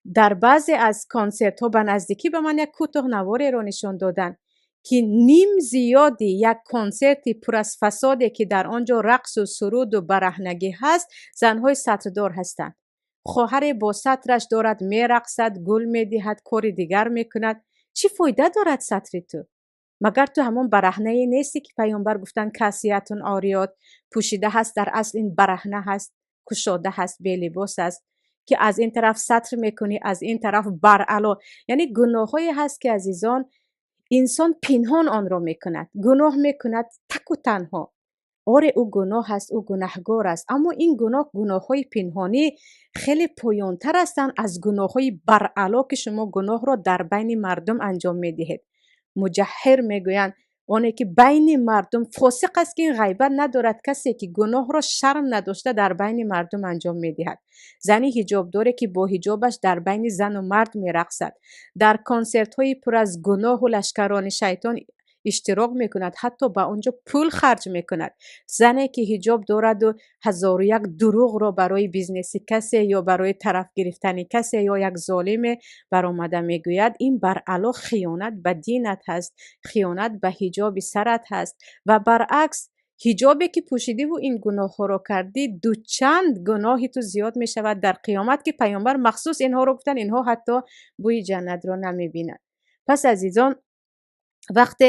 Дар баъзе аз консертҳо ба наздикӣ ба ман як кӯтоҳ навореро нишон доданд, ки ним зиёди як консерти пур аз фасоде, ки дар он ҷо рақсу суруду бараҳнагӣ ҳаст, занҳои сатрдор ҳастанд. Хоҳаре бо сатраш дорад мерақсад, гул медиҳад, кори дигар мекунад. Чӣ фоида дорад сатри ту? Магар ту ҳамон бараҳнае нестӣ, ки паёмбар гуфтанд касиятун ориёт, пӯшида ҳаст, дар асл ин бараҳна ҳаст, кушода ҳаст, белибос аст, ки аз ин тараф сатр мекунӣ, аз ин тараф баръало. Яъне гуноҳҳое ҳаст, ки азизон, инсон пинҳон онро мекунад, гуноҳ мекунад таку танҳо. Оре, ӯ гуноҳ аст, ӯ гунаҳгор аст, аммо ин гуноҳ, гуноҳҳои пинҳонӣ хеле поёнтар ҳастанд аз гуноҳҳои баръало, ки шумо гуноҳро дар байни мардум анҷом медиҳед. Муҷаҳҳир мегӯянд оне ки байни мардум фосиқ аст, ки ин ғайбат надорад, касе ки гуноҳро шарм надошта дар байни мардум анҷом медиҳад. Зани ҳиҷобдоре, ки бо ҳиҷобаш дар байни зану мард мерақсад, дар консертҳои пур аз гуноҳу лашкарони шайтон иштирок мекунад, ҳатто ба он ҷо пул харҷ мекунад. Зане ки ҳиҷоб дораду ҳазору як дурӯғро барои бизнеси касе ё барои тараф гирифтани касе ё як золиме баромада мегӯяд, ин баръало хиёнат ба динат ҳаст, хиёнат ба ҳиҷоби сарат ҳаст. Ва баръакс, ҳиҷобе ки пӯшидиву ин гуноҳҳоро кардӣ, дучанд гуноҳи ту зиёд мешавад дар қиёмат, ки паёмбар махсус инҳоро гуфтанд, инҳо ҳатто бӯи ҷаннатро намебинанд. Пас азизон, вақте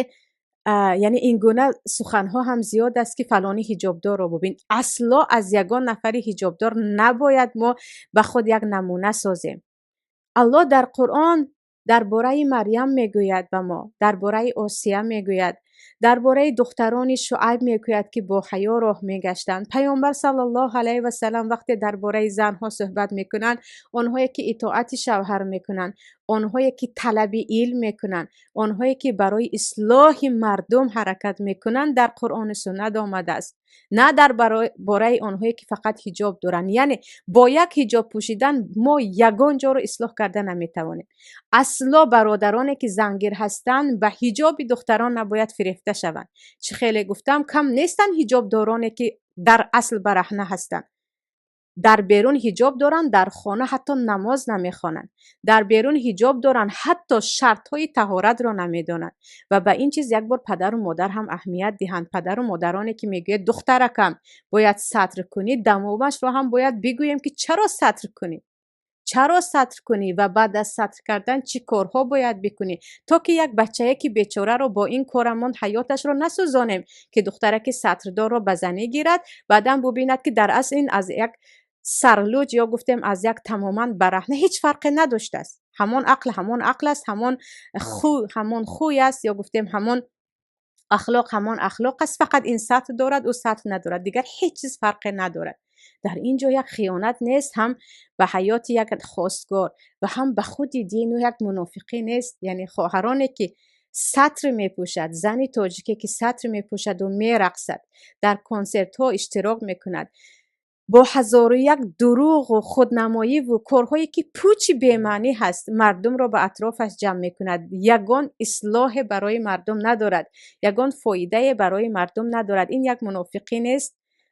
яъне ин гуна суханҳо ҳам зиёд аст, ки фалони ҳиҷобдорро бубин, асло аз ягон нафари ҳиҷобдор набояд мо ба худ як намуна созем. Аллоҳ дар Қуръон дар бораи Марьям мегӯяд ба мо, дар бораи Осия мегӯяд, дар бораи духтарони Шуайб мегӯяд, ки бо ҳаё роҳ мегаштанд. Паёмбар саллаллоҳу алайҳи васаллам вақте дар бораи занҳо суҳбат мекунанд, онҳое ки итоати шавҳар мекунанд, онҳое ки талаби илм мекунанд, онҳое ки барои ислоҳи мардум ҳаракат мекунанд, дар Қуръону суннат омадааст, на дар бораи онҳое ки фақат ҳиҷоб доранд. Яъне бо як ҳиҷоб пӯшидан мо ягон ҷоро ислоҳ карда наметавонем. Асло бародароне ки зангир ҳастанд, ба ҳиҷоби духтарон набояд фирефта шаванд. Чӣ хеле гуфтам, кам нестанд ҳиҷобдороне, ки дар асл бараҳна ҳастанд. Дар берун ҳиҷоб доранд, дар хона ҳатто намоз намехонанд. Дар берун ҳиҷоб доранд, ҳатто шартҳои таҳоратро намедонанд. Ва ба ин чиз як бор падару модар ҳам аҳамият диҳанд. Падару модароне ки мегӯяд духтаракам бояд сатр кунӣ, дамомашро ҳам бояд бигӯем, ки чаро сатр кунӣ, чаро сатр кунӣ ва баъд аз сатр кардан чӣ корҳо бояд бикунӣ, то ки як бачае ки бечораро бо ин корамон ҳаёташро насӯзонем, ки духтараки сатрдорро ба занӣ гирад, баъдан бубинад, ки дар асл ин аз як сарлуҷ ё гуфтем аз як тамоман бараҳна ҳеҷ фарқе надоштааст. Ҳамон ақл ҳамон ақл аст, ҳамон хӯ ҳамон хӯй аст, ё гуфтем ҳамон ахлоқ ҳамон ахлоқ аст, фақат ин сатр дорад, ӯ сатр надорад, дигар ҳеҷ чиз фарқе надорад. Дар ин ҷо як хиёнат нест ҳам ба ҳаёти як хостгор ва ҳам ба худи дину як мунофиқӣ нест? Яъне хоҳароне ки сатр мепӯшад, зани тоҷике ки сатр мепӯшаду мерақсад, дар консертҳо иштирок мекунад, бо ҳазору як дурӯғу худнамоиву корҳое ки пучи бемаънӣ ҳаст, мардумро ба атрофаш ҷамъ мекунад, ягон ислоҳе барои мардум надорад, ягон фоидае барои мардум надорад. Ин як мунофиқӣ нест?